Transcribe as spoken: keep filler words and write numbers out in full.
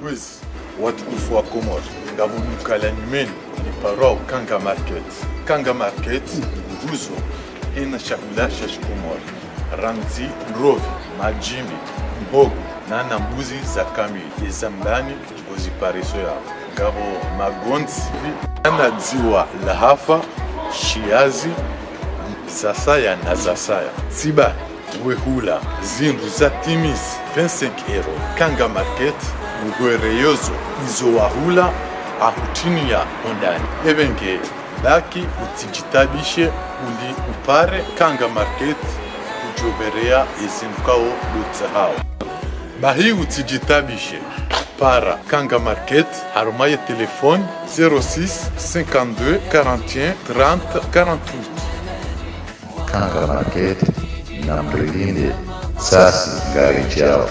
Kwezi, watukufu wa Komori, ngapvo duka la nyumeni liparwao Kanga Market. Kanga Market nguzo ina shahula sha shikomori, randzi ndrovi, madjimbi, mhogo, na na mbuzi za kamili. Eza mbani ngozipariso yapvo. Ngapvo magondzi, na na dziwa la hafa, shiyazi, zasaya na zasaya. Tsiba, wehula zindru za timisi vingt-cinq euros. Kanga Market, nguhwereyozo izo wahula ahutrini ya hondani. Ebe nge baki utsidjitabishe uli upare Kanga Market, udjopvereya ezindru kao utsahao. Bahi utsidjitabishe, para Kanga Market harumwa ye telefoni zéro six, cinquante-deux, quarante et un, trente, quarante-huit. Kanga Market, namrilinde, sasi ngaridjao.